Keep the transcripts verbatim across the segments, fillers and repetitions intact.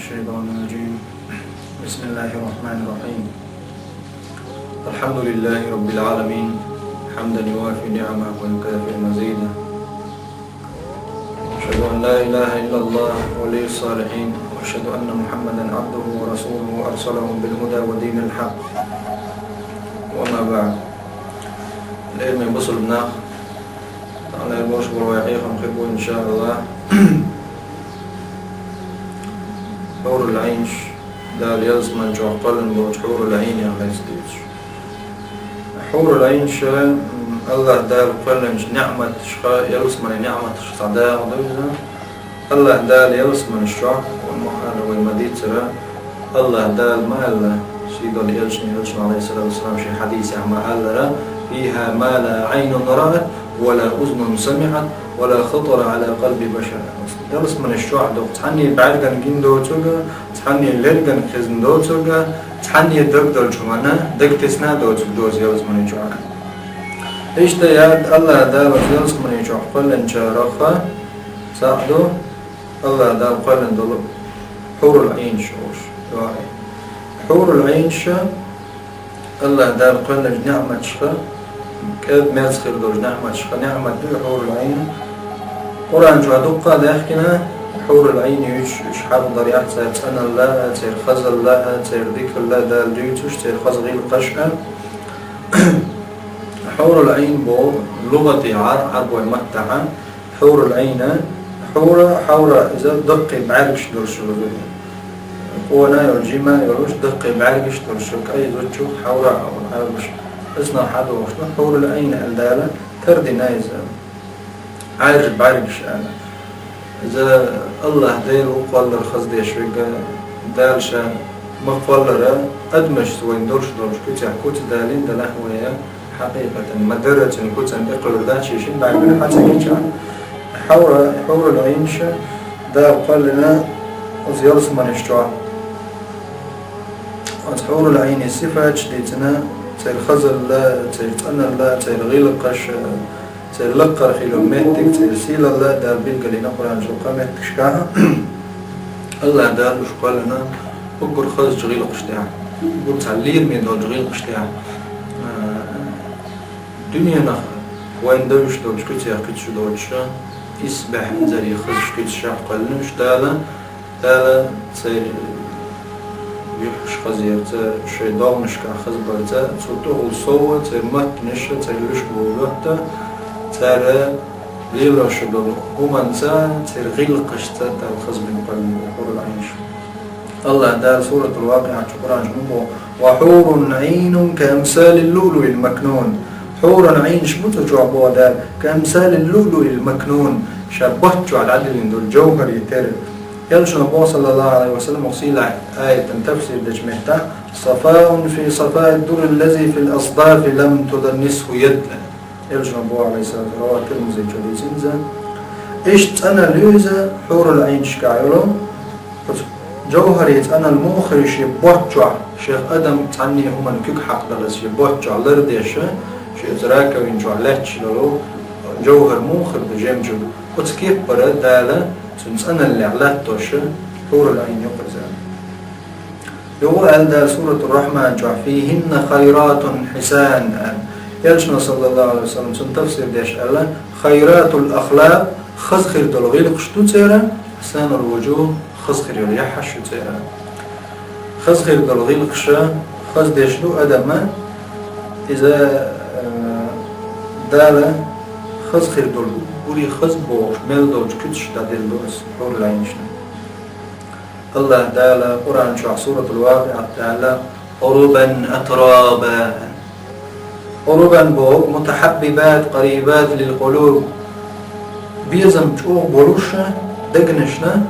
الشيطان الرجيم. بسم الله الرحمن الرحيم. الحمد لله رب العالمين، حمدا يوافي نعمه ويكافئ مزيده. أشهد أن لا إله إلا الله ولي الصالحين، وأشهد أن محمدا عبده ورسوله أرسله بالهدى ودين الحق. وما بعد. العلم بصل بناخ. تعالى بوش برويقيكم خبوا إن شاء الله. حور العين ش-، Дала ялсмани чохь кхоьллина болчу хьурул Ӏийнех лаьцна дуьйцуш. Хьурул Ӏийнаш, м, Аллаха Дала кхоьллинчу неӀматашха, ялсмани неӀматашха цхьа дакъа ду иза. Аллаха Дала ялсманаш чохь, вай ма-, ала вай ма-дийццара, Аллаха Дала ма аьлла, сийдолу элчане, элчано, алейхиссалату вассалам, шен хьадисехь ма-аллара: «فيها ما لا عين رأت ولا أذن سمعت ولا خطر على قلب بشر». Ялсманаш чохь ду цхьанне бӀаьргана гина доцург, цхьанне лергана хезна доцург, цхьанне даг долчу хӀуманна дагтесна доцург ду ялсмани чохь. Иштта яд Аллаха Дала ялсмани чохь кхоьллинчарах цхьаъ ду Аллаха Дала кхоьллина долу хьурул Ӏийнаш олуш. Хьурул Ӏийнаш Аллаха Дала кхоьллинчу неӀматашха, кӀелб-мерза хир долчу неӀматашха неӀмат ду хьурул Ӏийна. Къуръан чохь дуккха а даьхкина, хьурул Ӏийна юьйцуш, уьш хьакъ дар яхь, церан цӀаналла а, церан хазалла а, церан дикалла а Дала дуьйцуш, церан хаза гӀиллакхаш а. Хьурул Ӏийна боху лугӀатехь, Ӏар-, Ӏарбойн маттахь, Хьурул Ӏийна, хьура, хьавра, иза даккхий бӀаьргаш долуш йолу. Къона йолу, жима йолуш, даккхий бӀаьргаш долуш йолу кӀайн зудчух хьавра олу Ӏарбаша. Иза нах хьадохуш ду, хьурул Ӏийна аьлла Дала тардина иза. Ӏаьржа бӀаьргаш аьлла. Иза Аллаха Дела ву кхоллар хаза деш верг, Дала ша ма кхоллара, адамашца вайн долуш долчу куьцех куьца далийна делахь вай, хьакъикъатан ма-дарра цуьнан куьцан тӀекхуьур дац, шен шина бӀаьргана хьан ца гича. Хьавра, хьурул Ӏийнаш Дала кхоьллина оцу ялсманаш чохь. Оцу хьурул Ӏийнийн сифаташ дийцина, церан хазалла, церан цӀаналла, церан гӀиллакхаш, церан лакхара хилла меттиг, церан сийлалла Дала билгалйина Къуръан чу кхаа меттигашкахь. Аллаха Дала уьш кхоьллина уггар хазачу гӀиллакхаш тӀехь, уггар цхьа лераме долчу гӀиллакхаш тӀехь, а, дуьненах вайн девзаш долчу куьцех куьцаш доцуша, исбаьхьа инзаре хазаш куьцашах кхоьллина уьш Дала. Дала церан юьхьаш хазъярца, шайн догӀмашкахь хазбарца, цу тӀехула сов а, церан маттанаша, церан луьшка болу лоьтта, цара лелош долу хӀуманца, церан гӀиллакхашца Дала хазбина кхоьллина хьурул Ӏийнаш. Аллаха Дала Суратул Вакъиъат чу Къуръан чу ма боху: «وحور عين كأمثال اللؤلؤ المكنون». Хьурул Ӏийнаш бу цу чохь боху Дала, «كأمثال اللؤلؤ المكنون», ша ботт чохь дӀадиллина долу жовхӀаре тера. Элчано боху, саллаллаху Ӏалайхи ва саллам, оцу сийлахь аятан тафсир дечу меттехь: «صفاء في صفاء الدر الذي في الأصداف لم تدنسه يد». Элчано боху, Ӏалайхиссалату, раваху Тирмизи чу дийцина иза. Иштта цӀаналла ю иза хьурул Ӏийнашкахь йолу, оцу жовхӀаре цӀаналла муха хир ю шен ботт чохь, шех адам цхьанне хӀуманна куьг хьакхадалаза шен ботт чохь лардеш, шен оцу раковина чохь лаьтташ долу жовхӀар муха хир ду жемчуг. Оцу кеппара Дала цуьнан цӀаналлехь латтош хьурул Ӏийн ю-кх иза. Юха аьлла Дала Суратур-Рахьман чохь: «فيهن خيرات حسان», аьлла. Элчано, саллаллаху Ӏалайхи ва саллам, цуьнан тафсир деш аьлла: «خيرات الأخلاق», хаза хир долу гӀиллакхаш ду церан, «حسان الوجوه», хаза хир йолу яххьаш ю церан. Хаза хир долу гӀиллакхаша хаза деш ду адама, иза, э, Дала хаза хир долу, уггаре хаза бохуш, мел долчу куьцаш дӀаделла ду аса хьурул Ӏийнашна. Аллаха Дала Къуръан чохь Суратул Вакъиъат аьлла: «عربا أترابا». «عربا» боху: «متحاببات قريبات للقلوب». Безам чӀогӀа болуш дегнашна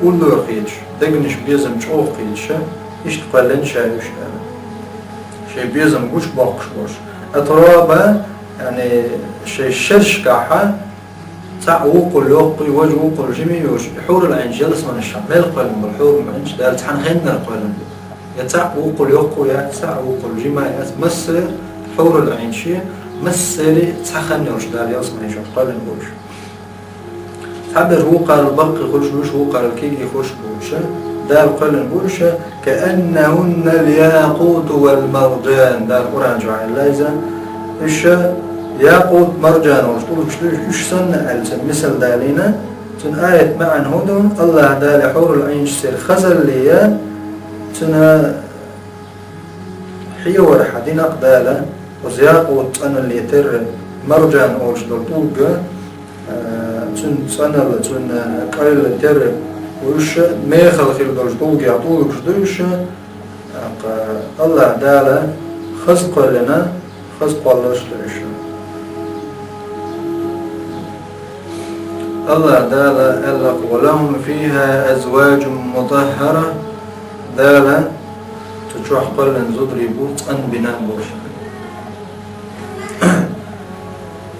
уллора хеташ, дегнаш безам чӀогӀа хеташ, иштта кхоьллина ша уьш аьлла. Шайн безам гуш боккхуш болуш. «أترابا», яъни шайн шершкахьа цхьаъ вукхул йоккхуй, важа вукхул жимий йолуш, и хьурул Ӏийнаш ялсаманаш мел кхоьллина болу хьурул Ӏийнаш Дала цхьана хеннара кхоьллина ду. Я цхьаъ вукхул йоккхуй яц, цхьаъ вукхул жимай яц, массара хьурул Ӏийнаш, массара цхьа хан йолуш Дала ялсаманаш кхоьллина болуш. Цхьаберш вукхарал баккхий хуьлуш, вуьш вукхарал кегий хуьлуш болуш, Дала кхоьллина бу уьш, كأنهن الياقوت والمرجان. Дала Къуръан чохь аьлла иза, уьш якъут, маржан олуш тӀулгаш ду, уьш санна аьлла, цуьнан мисал далийна. Цуьнан аят маьӀна хӀун ду? Аллаха Дала хьурул Ӏийнаш церан хазалле, цуьнан хьевархьа динарг Дала, оцу якъут цӀаналле терра, маржан олуш долу тӀулг, а, цуьнан цӀаналла, цуьнан къайлла терра, уьш мехала хир долчу тӀулгех тӀулгаш ду уьш, тӀаккха Аллаха Дала хаза кхоьллина, хаза кхоллалаш ду уьш. Аллаха Дала аьлла: ولهم فيها أزواج مطهرة. Дала цу чохь кхоьллина зударий бу цӀанбина болуш.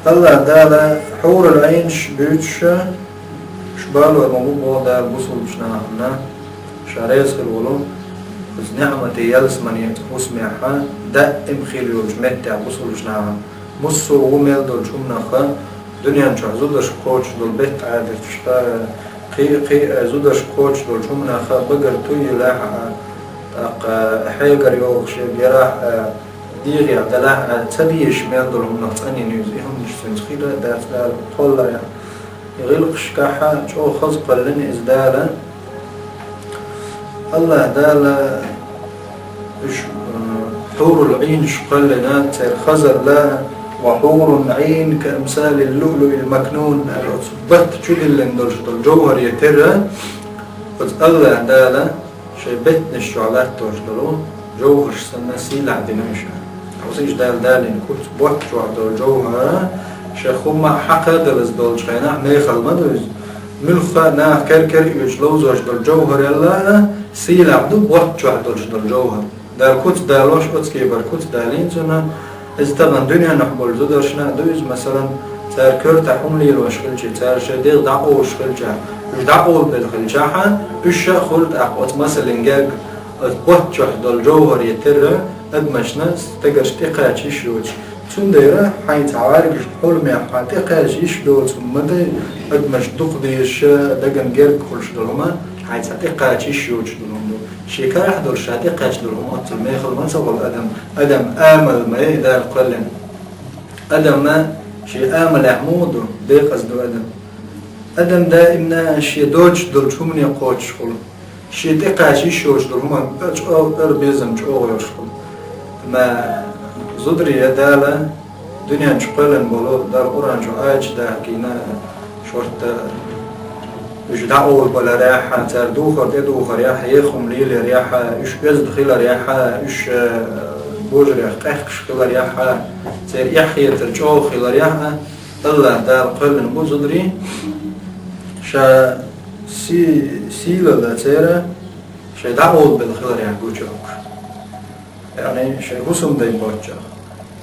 Аллаха Дала хьурул Ӏийнаш буьйцуш, уьш балор ма бу боху Дала бусулбачу нахана, ша реза хир волу, оцу неӀмате ялсамане хӀусамехь, даим хир йолчу меттехь бусулбачу нахана. Массо а ву мел долчу хӀуманах, дуьнен чохь зударшка кхочуш долу бетт Ӏадаташка, кхин а, кхин а зударшка кхочуш долчу хӀуманах багара туй елахь а, тӀаккха хьегар йогӀуш ерг елахь а, дегӀех делахь а, ца дезаш мел долу хӀуманах цӀанйина иза, и хӀуманаш цуьнца хир а дац Дала кхолларехь. И гӀиллакхашкахь чӀогӀа хаза кхоьллина иза Дала. Аллаха Дала уьш, м, хьурул Ӏийнаш кхоьллина, церан хазалла: وحور عين كأمثال اللؤلؤ المكنون, аьлла, оцу батта чу диллина долуш долу жовхӀаре терра, оцу Аллаха Дала шайн беттанаш чохь латтош долу жовхӀарш санна сийлахь дина уьш. Хьовсийша, Дала далийна куц, ботта чохь долу жовхӀар, шайн хӀумма хьакха а далаза долчу хенахь, мехала ма ду иза. Муьлхха а наха кер-кер а оьцуш ловзош долу жовхӀаралла а сийлахь ду ботта чохь долуш долу жовхӀар. Дала куц далош, оцу кепара куц далийна цунна. Иза тахана дуьненахь болу зударшна а ду иза, масалан, цара коьртахь хӀума лелош хилча, цара шайн дегӀ дӀакъовлуш хилча, уьш дӀакъовлабелла хилчахь а, уьш а хуьлу тӀаккха оцу масаллин герга, оцу ботта чохь долу жовхӀаре терра адамашна стагарш тӀекхача йиш йоцуш. Цундела хьайн цхьа гӀаьргашна хьуламехь хьан тӀекхача йиш доцу хӀума ма дай, адамашна дукха дезаш, дагана герга хуьлуш долу хӀума хьайн цхьа тӀекхача йиш йоцуш долу хӀума ду. Шен карахь долуш ша тӀекхаьчна долу хӀума оццул мехала ма ца хуьлу адам. Адам амал ма яй Дала кхоьллина. Адамна шен амалехь муха ду, декъаза ду адам. Адам даимна шен доцуш долчу хӀумане кхочуш хуьлу. Шен тӀекхача йиш йоцуш долу хӀума чӀогӀа, ара безам чӀогӀа йолуш хуьлу. Амма зударий а Дала дуьнен чу кхоьллина болу, Дала Къуръан чу аяташ дахкийна, шортта уьш дӀакъовлабаларехь а, цара духар тӀедухарехь а, еха хӀума леларехь а, уьш оьзда хиларехь а, уьш, э, божарех къехкаш хиларехь а, церан эхь хетар чӀогӀа хиларехь а, Аллаха Дала кхоьллина бу зударий, ша си-, сийлалла церан, шайн дӀакъовлабелла хиларехь гучуьйтуш. Яъни шайн хӀусамдай боцчахь.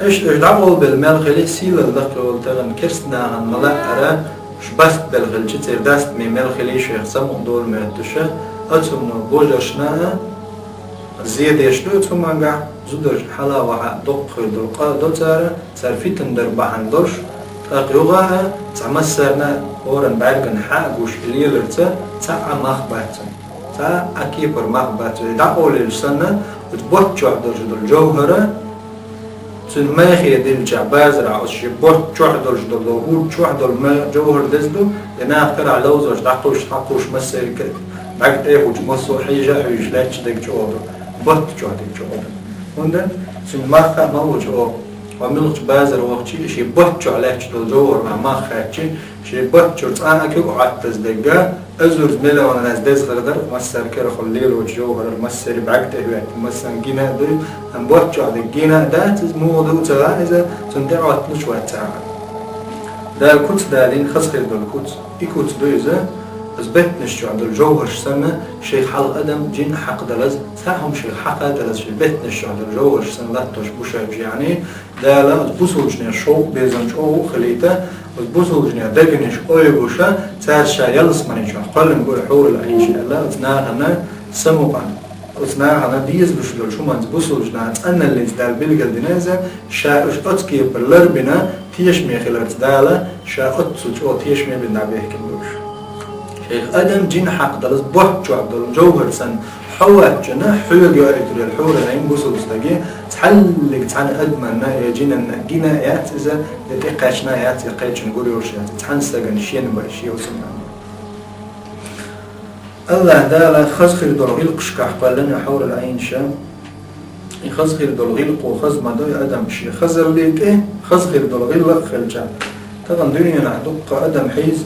Иштта уьш дӀакъовлабелла мел хили, сийлалла лакхаволу тахана керста нахана ма лаьара, уьш бастабелла хилча, церан дастаме мел хили шайх самукъадолу моьттуш, оцунна божаршна а зе деш ду оцу хӀумангахь, зударшна хьала а вахьа а доккха хир долу къа а до цара, цара фитна дар бахьана долуш, тӀаккха юха а цхьа массарна а хӀоранна бӀаьргана хьа а гуш и леларца цхьа а мах бац цуьнан. Цхьа а кепара мах бац, вай дӀакъовлийлаш санна, оцу ботта чохь долуш долу жовхӀара, цуьнан мехе дилличахь базарахь оцу шен ботта чохь долуш долу, хӀуд чохь долу ме-, жовхӀар деза ду, я наха карахь ловзош, дӀакхуьйсуш, дӀакхуьйсуш массериг а, бӀаьрг тӀе а хӀуттуш, массо а хьийжа а хьуьйсуш лаьтташ дерг чӀогӀа ду, ботта чохь дерг чӀогӀа ду. ХӀунда цуьнан мах а ма ву чӀогӀа. Ткъа муьлххачу базар вахча а, шен ботта чохь лаьтташ долу жовхӀар мах хаьттча, шен ботта чуьра цкъа а куьг Ӏоттаза дерг а, эзарза, миллионаза деза хир дара, массара карахула лелочу жовхӀарара массеран бӀаьрг тӀе хӀоьттина, массарна гина а ду, амма ботта чохь дерг гина а дац, иза муха ду а ца хаьа иза, цунна тӀе Ӏотталуш вац цхьа а. Дала куц далийна, хаза хир долу куц. И куц ду иза, иза беттанаш чохь долу жовхӀарш санна, шайх хьалха адам, жин хьакхадалаза, цхьа а хӀума шайх хьакха а далаза, шайн беттанаш чохь долу жовхӀарш санна латтош бу шайх, яъни, Дала оцу бусулбачунна шовкъ, безам чӀогӀа а хилийта, оцу бусулбачунна дегнаш ойбуша, цаьрца ша ялсамани чохь кхоьллина бу и хьурул Ӏийнаш аьлла, оцу нахана самукъана, оцу нахана дезалуш долчу хӀуманца бусулбачу наха цӀаналлица Дала билгалдина иза, ша уьш оцу кепара ларбина, тешаме хиларца Дала, ша оццул чӀогӀа тешаме бина дӀабехкина бу уьш. Хьех адам жин хьакъ далаз бохчохь долу жовхӀар санна, хьо ваччана хьоьга йоуьйтур яра хьурул Ӏийн бусулба стаге, цхьаллиг цхьана адаманна я жинанна гина яц иза, я тӀекхаьчна яц, я кхечун гур йолуш яц, цхьана стагана шена бай, шен хӀусамнана. Аллаха Дала хаза хир долу гӀиллакхашкахь кхоьллина хьурул Ӏийнаш. И хаза хир долу гӀиллакхо хаза ма ду и адам шен хазалле тӀе, хаза хир долу гӀиллакх хилча. Тахана дуьненахь дуккха адам хьийза,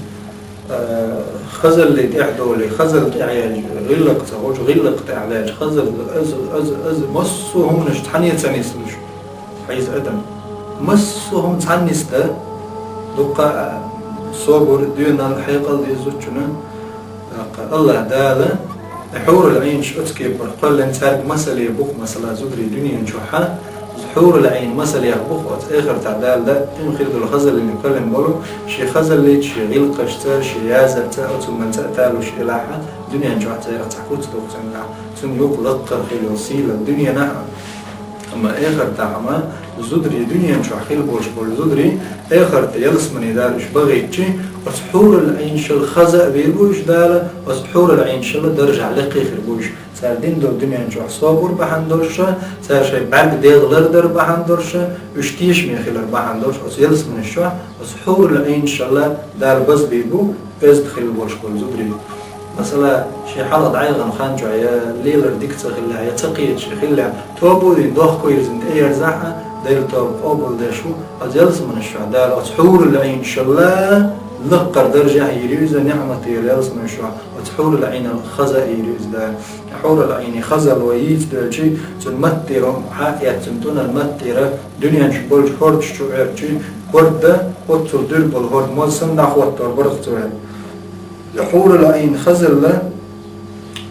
а, хазалле тӀехь долий, хазал тӀехь яьлча, гӀиллакх ца хуьлуш, гӀиллакх тӀехь лаьлча, хазал, аз, аз, аз, массо а хӀуманаш цхьаьна ца нислуш хьийза адам. Массо а хӀума цхьаьна нисда, дуккха, а, собар, доьналла, хьекъал деза зудчунна. ТӀаккха Аллаха Дала, и хьурул Ӏийнаш оцу кепара кхоьллина цаьрга масале бу-кх, масала, зударий дуьнен чохь а, хьурул Ӏийн масалех бу-кх оцу эхартахь Дала даим хир долу хазаллина кхоьллина болу, шен хазаллица, шен гӀиллакхашца, шен язарца, оцу хӀуманца а талуш елахь а, дуьнен чохь церах цхьа куц ду-кх цуьнгахь, цуьнан юкъ лаккхара хир йолу сийлалла дуьненахь а. Амма эхартахь ма, зударий дуьнен чохь хила болуш болу зударий, эхартахь ялсамане Дала уьш бахийтчи, оцу хьурул Ӏийнашал хаза а вийр бу уьш Дала, оцу хьурул Ӏийнашал даржехь лекха хир бу уьш. Цара дина долу дуьнен чохь собар бахьана долуш а, цара шайн бӀаьрг дегӀ лардар бахьана долуш а, уьш тешаме хилар бахьана долуш, оцу ялсаманаш чохь оцу хьурул Ӏийнашал Дала базбийр бу, оьзда хила болуш болу зударий. Масала, шен хьалха дӀаяханчу хан чохь я лелар дика ца хиллехь, я ца кхеташ хиллехь, тоба а дина, дохко а йирзина тӀеерзахь а, Делан тоба къобалдеш ву, оцу ялсаманаш чохь Дала оцу хьурул Ӏийнашал лаккхара даржехь йийр ю иза, ниӀматера ялсаманаш чохь, оцу хьурул Ӏийнал хаза а йийр ю иза Дала. Хьурул Ӏийнан хазалла вай йийца доьлчи, цуьнан маттера хьаэцна, цуьнан тӀунан маттера, дуьнен чу болчу хӀордаш чу гӀертачи, хӀорда, оццул дуьра болу хӀорда, моз санна дӀахӀоттор бара-кх цо аьлла. Хьурул Ӏийнан хазалла,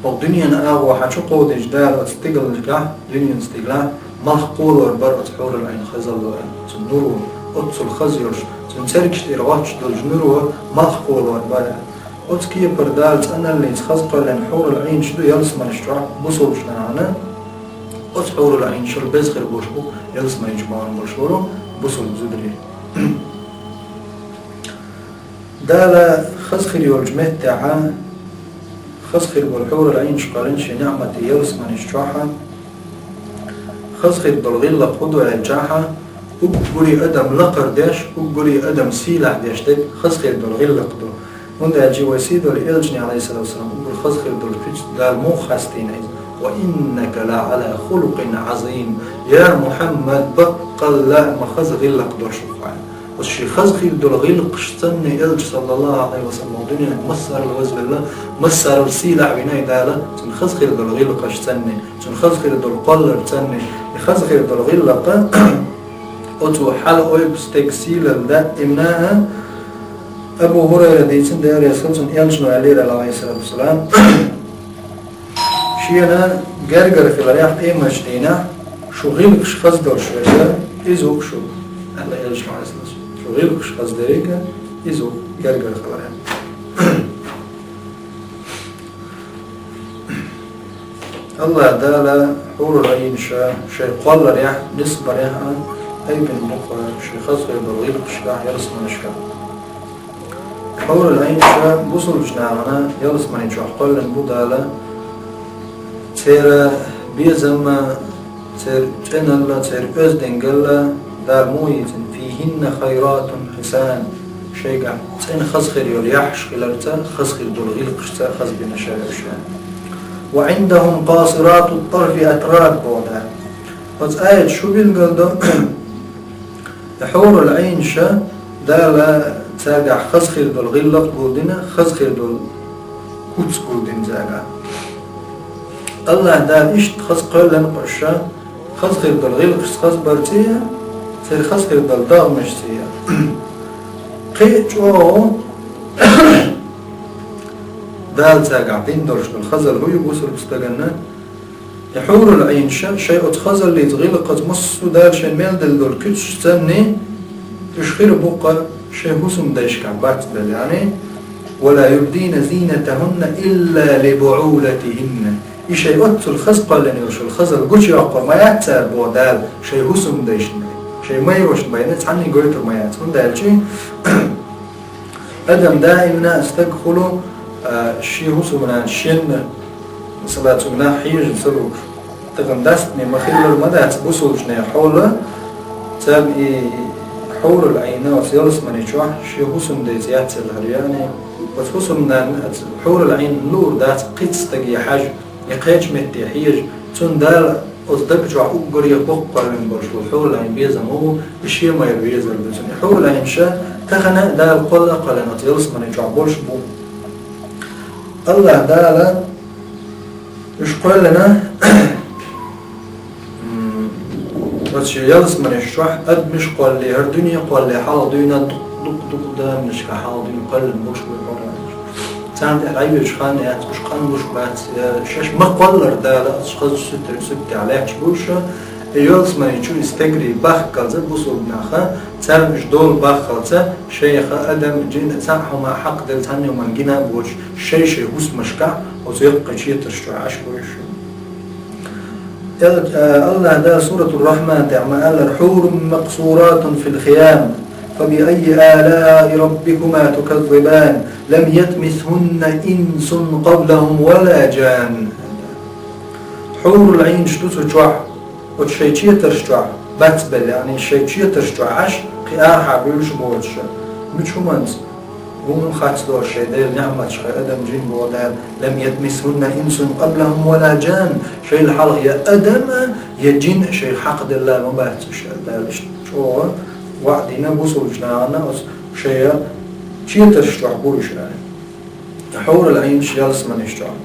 хӀокху дуьненан агӀо хьан чу кховдийча Дала оцу стигалшкахь, дуьненан стигалахь, малх кхолор бара оцу хьурул Ӏийнан хазалло аьлла, цуьнан нуро, оццул хаза йолуш, цуьнан цергаш тӀера гӀоттуш долчу нуро малх кхолор бара. Оцу кепара Дала цӀаналлица хаза кхоьллина хьурул Ӏийнаш ду ялсаманаш чохь бусулбачу нахана, оцу хьурул Ӏийнашал беза хир болуш бу ялсамани чу бахана болуш болу бусулба зударий. Дала хаза хир йолчу меттехь, хаза хир болу хьурул Ӏийнаш кхоьллина шен ниӀмате ялсаманаш чохь, хаза хир долу гӀиллакх хӀун ду аьлчахь, уггаре адам лакхара деш, уггаре адам сийлахь деш дерг хаза хир долу гӀиллакх ду. ХӀунда аьлча вай сийдолу элчане, Ӏалайхиссалату вассалам, уггар хаза хир долу куьцаца Дала муха хастийна иза: «Ва иннака ла Ӏала хулукъин Ӏазим». Я Мухьаммад, баккъалла а ма хаза гӀиллакх долуш ву хьо. Оцу шен хаза хир долу гӀиллакхашцанний элча, саллаллаху Ӏалайхи ва саллам, дуьненан массарал вазвелла, массарал сийлахь вина и Дала, цуьнан хаза хир долу гӀиллакхашцанний, цуьнан хаза хир долу кхолларцанний, и хаза хир долу гӀиллакх, оцу хьала ойбу стеган сийлалла даимна а, Абу ХӀурайра дийцина, Дела реза хуьлда цунна, элчано аьллера, Ӏалайхиссалату вассалам, шена гергара хиларехь къематдийнахь шу гӀиллакхаш хаза долуш верг, иза ву-кх шу, аьлла элчано, Ӏалайхиссалату вассалам. Шу гӀиллакхаш хаза дерг, иза ву-кх гергара хиларехь. Аллаха Дала хьурул Ӏийнаш шайн кхолларехь, нисбарехь а айбина бу-кх шен хаза хир долу гӀиллакхашкахь, ялсаманашкахь. Хьурул Ӏийнаш бусулбачу нахана ялсамани чохь кхоьллина бу Дала, церан безам а, церан цӀеналла, церан оьздангалла Дала муха йийцина: «Фихинна хайратун хьисан». Шайгахь цӀена хаза хир йолу яххьаш хиларца, хаза хир долу гӀиллакхашца хазбина ша уьш. «Ва Ӏиндахум къасиратут тарфи атраб», боху Дала. Оцу аяташ шу билгал до, хьурул Ӏийнаш Дала цаьргахь хаза хир долу гӀиллакх гулдина, хаза хир долу куц гулдина цаьргахь. Аллаха Дала иштта хаза кхоьллина кху ша, хаза хир долу гӀиллакхашца хаза барций, церан хаза хир долу догӀмашций. Кхин а чӀогӀа Дала цаьргахь дина долуш долу хазалла хӀун ю бусулба стаганна? И хьурул Ӏийнаш шайн оцу хазаллица, гӀиллакхаца, массо а Дала шайна мел делла долу куьцашцанний, уьш хир бу-кх шайн хӀусамдайшкахь бацбелла, яъни: «Ва ла юбдина зинатахунна илла ли буӀулатихинна». И шайн оццул хаза кхоьллина йолуш йолу хазалла гучуйоккхур ма яц цара, боху Дала, шайн хӀусамдайшна, шайн майрошна байна цхьанний гойтур ма яц. ХӀунда аьлча адам даимна а стаг хуьлу, А, шен хӀусамнана шенна, масала, цуьнга нах хьежа ца луш, тахана дастаме ма-хиллара ма дац бусулбанийн хьал, царна и хьурул-Ӏийн оцу ялсамани чохь шен хӀусамдайца яц аьлла хилар, яъни оцу хӀусамнанна оцу хьурул-Ӏийнна луур дац кхечу стаге хьажа, я кхечу метте хьежа, цунна Дала оцу даг чохь уггаре боккха кхоьллина болуш болу хьурул-Ӏийн безам бу, и шен майра везар ду цунна. И хьурул-Ӏийнаш тахана а Дала кхолла а кхоьллина оцу ялсамани чохь болуш бу. АллахӀ Дала уьш кхоьллина, м, оцу шен ялсаманеш чохь адамаш кхоллале, хӀара дуьне кхоллале хьалха дуьйна дукха-дукха-дукха заманашкахь хьалха дуьйна кхоьллина болуш бу хьурул-Ӏийнаш. Царна тӀехь дӀайоьдуш хан яц, уьш къан луш бац, я шаьш ма-кхоллара Дала оцу хазачу суьртехь лаьтташ болуш, и ялсамани чу и стегарий бахкалца, бусулба наха, царна уьш долу бахкалца, шайх адам, жин, цхьа а хӀума хьакхаделла, цхьанна а хӀуманна гина а боцуш, шай-шай хӀусамашкахь оцу яккхий четарш чохь Ӏаш бу уьш. Эл-, а, АллахӀ Дала Суратур-Рахьман тӀехь ма-аллара: «حور مقصورات في الخيام فبأي آلاء ربكما تكذبان لم يطمثهن إنس قبلهم ولا جان». Хьурул-Ӏийнаш ду цу чохь, оцу шайн четарш чохь бацбелла, яъни шайн четарш чохь Ӏаш, кхин арахьа буьйлуш боцуш. Муьлхачу хӀуманца, хӀумма хацдолуш шайн Делан неӀматаш, хьайн адам, жин боху Дала: «لم يطمثهن إنس قبلهم ولا جان». Шайл хьалха я адам а, я жин а шайх хьакхаделла ма бац уьш, аьлла Дала. Иштта чӀогӀа ваӀда дина бусулбачу нахана оцу шайн четарш чохь бу уьш аьлла. Хьурул-Ӏийнаш ялсаманеш чохь.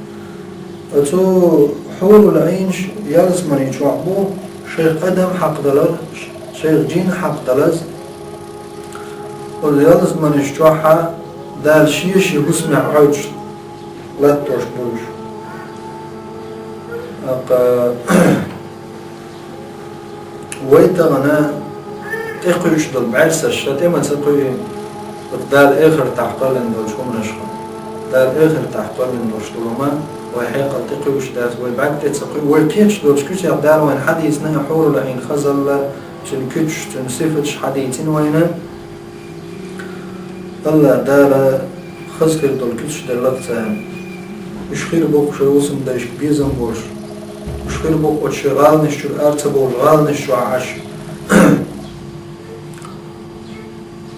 Оцу хьурул-Ӏийнаш ялсамани чохь бу, шайх адам хьакхадалар, шайх жин хьакхадалаз. Оцу ялсаманеш чохь Дала шен-шен хӀусамехь Ӏуьйчу латтош бу уьш. ТӀаккха Вай тахана тӀекхуьуш долу бӀаьрсаш ша тӀе ма ца кхуьу, оцу Дала эхартахь кхоьллина долчу хӀуманашха. Дала эхартахь кхоьллина долуш долу хӀума вай хьекъал тӀекхуьуш дац, вай бӀаьрг тӀе ца кхуьу, вай кхеташ долчу куьцех Дала вайна хьадийцина, хьурул-Ӏийн хазалла, цуьнан куьцаш, цуьнан сифаташ хьадийцина вайна. АллахӀ Дала хаза хир долу куьцаш делла-кх царна. Уьш хир бу-кх шайн хӀусамдайшка безам болуш. Уьш хир бу-кх оцу шайн гӀаланаш чуьра ара ца бовлуш, гӀаланаш чохь Ӏаш.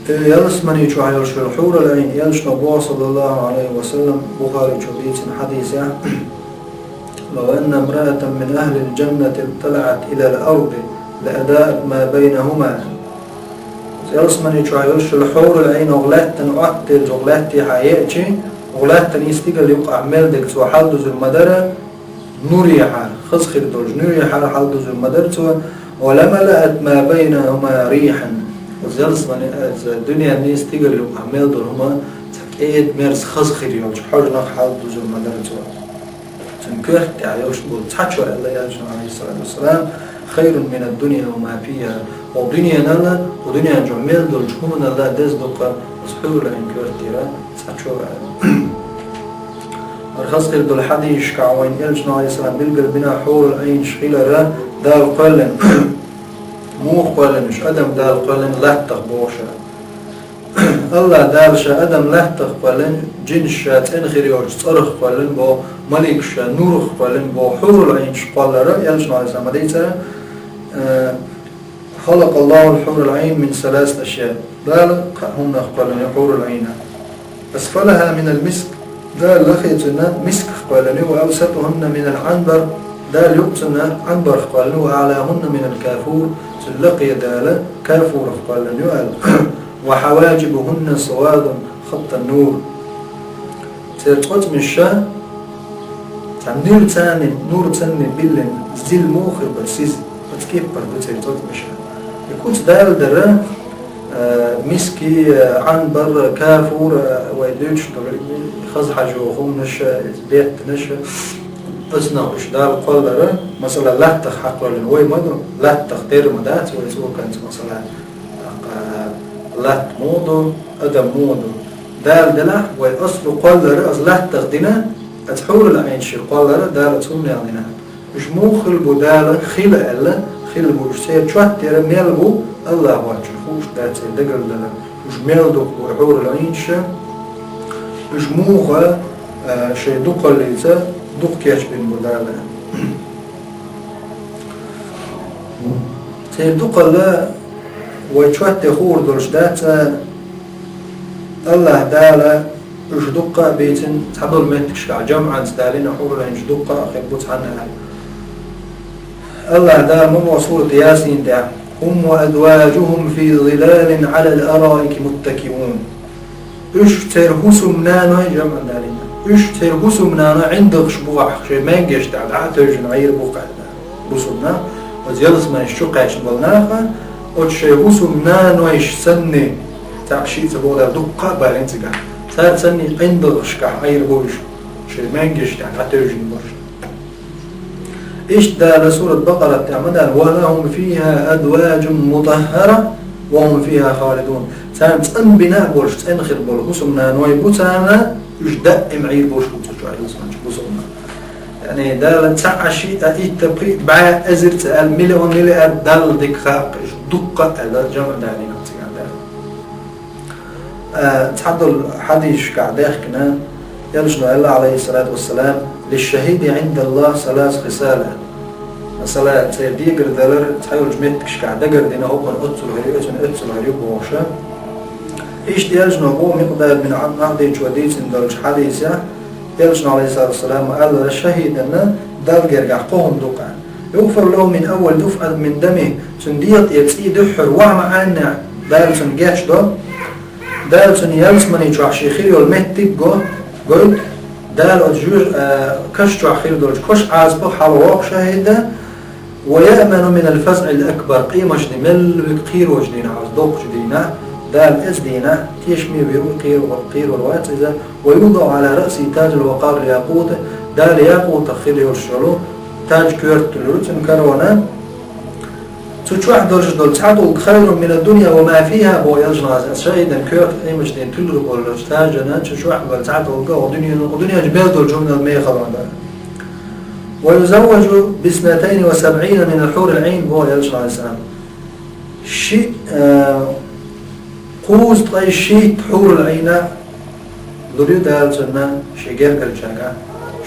Э, ялсамани чохь йолуш йолу хьурул-Ӏийн, элчано боху, саллаллаху Ӏалайхи ва саллам, Бухаричо дийцина хьадисехь: «لو أن امرأة من أهل الجنة اطلعت إلى الأرض لأضاءت ما بينهما». Ялсамани чохь йолуш йолу хьурул-Ӏийн оха лаьттан Ӏоттаделча, оха лаьттахьа еачи, оха лаьттан и стигала юкъахь мел дерг цо хьалдузур ма дара нурехьара, хаза хир долчу нурехьара хьалдузур ма дара цо, «ولملأت ما بينهما ريحا». Оцу ялсамани, оцу дуьненна и стигала юкъахь мел долу хӀума цхьа кӀеда-мерза хаза хир йолчу хьожанах хьалдузур ма дара цо. Цуьнан коьрта тӀехь йолуш болу цхьа чо аьлла элчано, Ӏалайхиссалату вассалам: «خير من الدنيا وما فيها». Хьо дуьненал а, хьо дуьнен чохь мел долчу хӀуманал а деза ду-кх оцу хьурул-Ӏийн коьрта тӀера цхьа чо аьлла. ХӀара хаза хир долу хьадисашкахь вайна элчано, Ӏалайхиссалам, билгал бина хьурул-Ӏийнаш хилар Дала кхоьллина. Муха кхоьллина уьш? Адам Дала кхоьллина латтах бохуш. АллахӀ Дала ша адам латтах кхоьллина, жинаш ша цӀена хир йолчу цӀарах кхоьллина боху, маликаш ша нурах кхоьллина боху, хьурул-Ӏийнаш кхоллар, элчано, Ӏалайхиссалам, ма дийцара, э, «خلق الله الحور العين من ثلاثة أشياء». Дала кхаа хӀуманах кхоьллина хьурул-Ӏийнаш. «أسفلها من المسك». Дала лахе цуьнан мисках кхоьллина ю, «وأوسطهن من العنبر». Дала юкъа цуьнан Ӏанбарах кхоьллина ю, «وأعلاهن من الكافور». Цуьнан лакхе Дала кафурах кхоьллина ю аьлла. «وحواجبهن سواد خط النور». Церан цӀоцкъамаш ша цхьа нуьрца, нуьрца биллина зил муха хир бара, сиз, оцу кеппара ду церан цӀоцкъамаш ша. И куц Дала дара, э, миски, э, Ӏанбар, кафур, э, вай дуьйцуш долу хаза хьажо хӀуманаш, э, беттанаш, оцунах уьш Дала кхоллар, масала, латтах хьакхоьллина вай ма ду, латтах тера ма дац вай цӀоканца, масала, тӀаккха латта муха ду, адам муха ду. Дала делахь, вай аслу кхоллар, аса латтах дина, аса хьурул-Ӏийнаш кхоллар, Дала цунна аьлла дина. Уьш муха хилла бу Дала хила аьлла, хилла бу уьш, церан чот тера мел бу, АллахӀ воцчунна хууш дац церан дагалдалар. Уьш мел дукха бу хьурул-Ӏийнаш, уьш муха Шайн дукхаллица дукха кечбина бу Дала. Церан дукхалла вай чоьтте хуур долуш дац, Аллаха Дала уьш дуккха а бийцина, цхьадолу меттигашкахь жамӀанца далийна хьурул-Ӏийнаш дуккха а хир бу цхьанна аьлла. Аллаха Дала ма боху сурат Ясин тӀехь: «Хум ва азваджухум фи зилалин Ӏалал араики муттакиун». Уьш церан хӀусамнаной, жамӀан далийна, уьш церан хӀусамнаной ӀиндагӀаш бу ахь шайн маьнгеш тӀехь дӀа а тевжина Ӏийр бу кхаьчна. Хусамнана, оцу ялсаманаш чу кхаьчна болу наха, оцу шайн хӀусамнанойш санна, цхьаъ шиъ ца боху Дала дуккха а баьхна цигахь. Цара санна ӀиндагӀашкахь Ӏийр бу уьш, шайн маьнгеш тӀехь дӀатевжина болуш. Иштта Дала сурат Бакъарат тӀехь ма дара: «Ва лахум фиха азваджун мутаххара, ва хум фиха халидун». Царна цӀанбина а болуш, цӀена хир болу хӀусамнаной бу царна, уьш даим Ӏийр болуш бу цу чохь ялсаманчу хӀусамнана. Яъни Дала цхьаъ, шиъ, итт, пхиъ, бӀе, эзар ца аьлла, миллион, миллиард Далла дика хаьа, уьш дуккха а аьлла, жамӀ далийна цигахь Дала. А, цхьадолу хьадисашкахь даьхкина, Элчано аьлла, Ӏалайхиссалату вассалам: «Лишшахиди Ӏиндаллахь салас хисал». Масала, церан дегар далар цхьайолчу меттигашкахь дагардина, хӀокхуьнан оццул хир ю, оццул хир ю бохуш. Иштта Элчано боху Микъдад бин Ӏамр дийцина долчу хьадисехь, Элчано, Ӏалайхиссалату вассалам, аьллера, шахиданна Далла гергахь кхо хӀума ду-кх. «Югфар лаху мин аввали дуфӀатин мин дамихи», цуьнан дегӀан тӀера цӀий дуьххьара охьа ма Ӏаннехь, Дала цунна гечдо. Дала цунна ялсамани чохь шен хир йолу меттиг го, гойту. Дала оцу жуьр-, а, каш чохь хир долчу кош Ӏазапах хьалавоху шахида. «Ва яъману минал фазӀил акбар», къематан де мел вуьгу кхерочу дийнахь, оцу доккхачу дийнахь, Дала оцу дийнахь тешаме вир ву, кхеро-, кхерор вац иза. «Ва юдаӀу Ӏала раъсихи таджул вакъар якъута», Дала якъутах хила йолуш йолу таж коьрта туьллур ю цуьнан карона. Цу чохь долуш долу цхьа тӀулг «хайрун мина дунья ва ма фиха», боху Элчано, шахидан коьрта къематан дийнахь туьллур болчу тажана чу чохь болу цхьа тӀулг, оцу дуьненан, оцу дуьнен чу мел долчу хӀуманал мехала ма дара. «Ва юзавважу биснатайни ва сабӀина минал хьурил Ӏийн», боху Элчано, Ӏалайхиссалам. Ши, э, кхузткъе шийтта хьурул Ӏийна лур ю Дала цунна, шен гергарчаьрга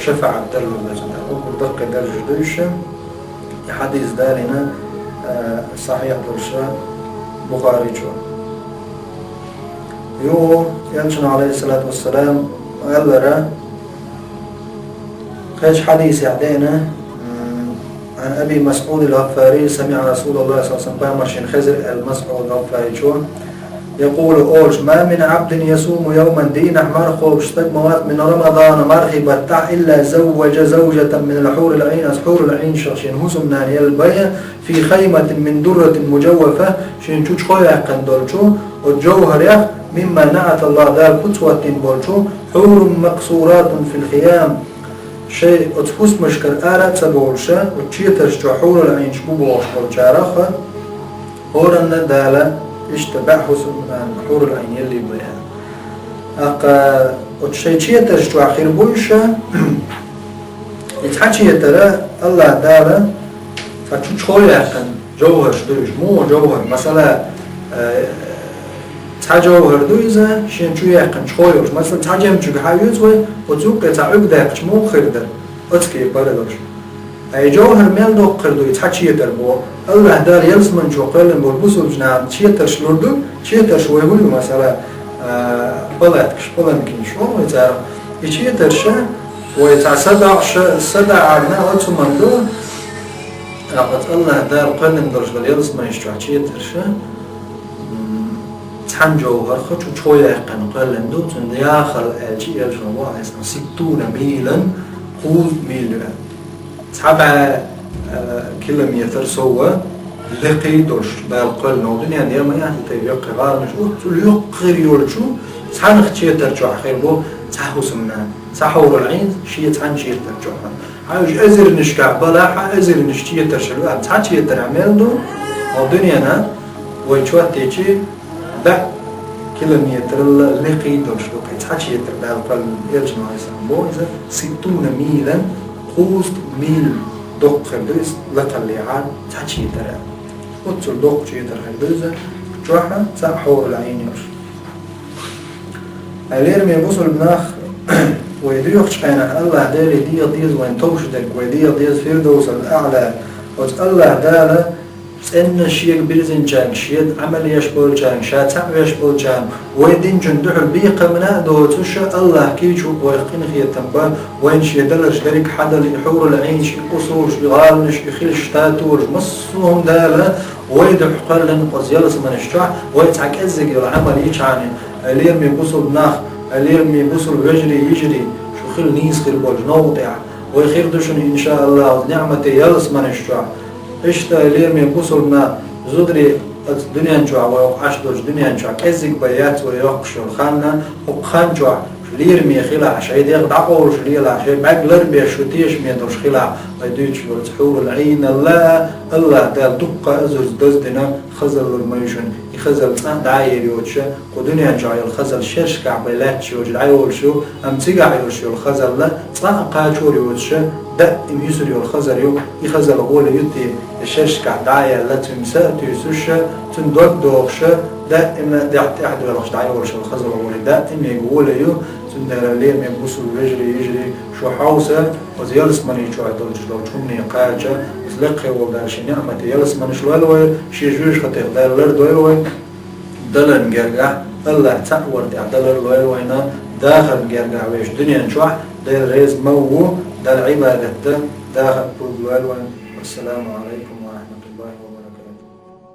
шафаӀат дар лур ду цунна. Уггар даккхий даржаш ду уьш. И хьадис далийна, э, сахьихь долуш Бухаричо. Юха Элчано, Ӏалайхиссалату вассалам, аьллера, кхечу хьадисехь деана, м, Ӏан Аби МасӀудил ГӀаффари, самиӀа Расулаллахь саллаллаху Ӏалайхи ва саллам, пайхамар шена хезира аьлла МасӀуд ГӀаффаричо, якъулу, олуш: «Ма мин Ӏабдин ясуму явман», дийнахь марха кхобуш стаг ма вац, «мин Рамадана», мархий баттахь, «илла завважа завжатан минал хьурил Ӏийн», оцу хьурул Ӏийнашах шена хӀусамнана елла бен, «фи хайматин мин дурратин мужаввафа», шена чу чхо яьккхина долчу оцу жовхӀарех, «мимма наӀаталлахь», Дала куц хӀоттийна болчу, «хьурун макъсуратун фил хиям», шайн оцу хӀусамашкара ара а ца бовлуш, оцу четарш чохь хьурул Ӏийнаш бу бохуш болчарах, хӀоранна Дала иштта бӀе хӀусамнана, хьурул Ӏийн елла бен. ТӀаккха оцу шайн четарш чохь хир бу уьш, и цхьа четар Аллаха Дала цхьа чу чхо яьккхина жовхӀарш ду уьш. Муха жовхӀар? Масала, э, цхьа жовхӀар ду иза, шен чу яьккхина чхо йолуш. Масала, цхьа жемчуг хьан оьцу вай, оцу юккъе цхьа Ӏуьрг даьккхича муха хир дара? Оцу кепара долуш. Ткъа и жовхӀар мел доккха хир ду, и цхьа четар боху. Аллаха Дала ялсамани чу кхоьллина болу бусулба нахана четарш лур ду, четарш вай хӀун ю, масала, а, палаткаш, паланкинаш олу вай царах. И четарш вай цхьа садаӀаш, садаӀарна оцу хӀуманна ду, тӀаккха оцу Аллаха Дала кхоьллина долуш долу ялсаманаш чохь четарш, м, цхьана жовхӀарх чу чхо яьккхина кхоьллина ду, цуьнан яхалла аьлча, Элчано боху, ситтуна милан, кхузткъа мил ю. Цхьа бӀе, э, километр сов лекхий долуш Дала кхоьллина долу дуьненан ял ма яц, тӀе йоккхий гӀаланаш, оццул йоккха хир йолчу цхьанах четар чохь хир бу цхьа хӀусамнана, цхьа хьурул Ӏийн шен цхьана четар чохь. Хьан уьш эзарнашкахь балахь, хьан эзарнаш четарш луьа, цхьа четарехь мел ду, хьо дуьненан вай чоьттичи бӀе километралла лекхий долуш ду, кхин цхьа четар Дала кхоьллина, Элчано Ӏалайхиссалам боху иза, ситтуна милан, кхузткъа мил доккха хир ду иза лакхаллехьара цхьа четар. Оццул доккха четар хир ду иза, чохь цхьа хьурул Ӏийн йолуш. Ай, лераме бусулба нах, Вай доьхучу хенахь АллахӀ Деле деха деза вайн товш дерг, вай деха деза Фирдовсал-АӀла. Оцу АллахӀ Дала цӀенна Шега бирзинчаьрга, Шеца Ӏамал еш болчарна, Ша цхьаъ веш болчарна, вай динчун дуьхьал бекхамна а доцуш, АллахӀ кийча ву вайх къинхетам бан, вайна Шен даларш дерриг хьадала, и хьурул Ӏийнаш, и къусурш, и гӀаланаш, и хилла статуяш, массо а хӀума Дала вай дуьхьа кхоьллина оцу ялсаманаш чохь, вай цхьа кӀеззиг йолу Ӏамал йичхьана, Ай лераме бусулба нах, ай лераме бусулба вежарий, йижарий, шу хила нийса хир болчу новкъа тӀехь. Вай хир ду шуна, иншааллахӀ, оцу неӀмате ялсаманаш чохь. Иштта, ай лераме бусулба нах, зударий, оцу дуьнен чохь, вай хӀокху Ӏаш долчу дуьнен чохь кӀеззиг бен яц вай йоккхуш йолу хан, хӀокху хан чохь шу лераме хилахь, шайн дегӀ дӀакъовлуш лелахь, шайн бӀаьрг ларбеш шу тешаме долуш хилахь, вай дуьйцуш йолчу хьурул Ӏийнал а, АллахӀ Дала дуккха а зуьрца даздина хазаллур ма ю шуна. И хазалла цкъа а дӀа а ер йоцуш, кху дуьнен чохь йолу хазалла шершкахь бен лаьтташ йоцуш дӀайолуш ю, амма цигахь йолуш йолу хазалла цкъа а кхачор йоцуш, даим юьсур йолу хазар ю, и хазалла гӀоле ю те, и шершкахь дӀа а яьлла, цуьнан са а туьйсуш, цуьнан дог а дохуш, даим а тӀаьхьа-тӀаьхьа доьлхуш дӀайолуш йолу хазалла гӀоле даим а гӀоле ю, цундела лераме бусулба вежарий, йижарий, шу хьовса, оцу ялсамани чохь долчуш долчу хӀумане кхача, оцу лекха волу Дала шен неӀмате ялсаманаш лойла вай, шен жоьжахатех Дала лардойла вай. Даларна гергахь, АллахӀ цхьаъ вар тӀехь далар лойла вайна, дахарна гергахь веш дуьнен чохь Дела реза ма ву, Далла Ӏибадат дан, дахар пурба лойла вайна. Вассаламу Ӏалайкум.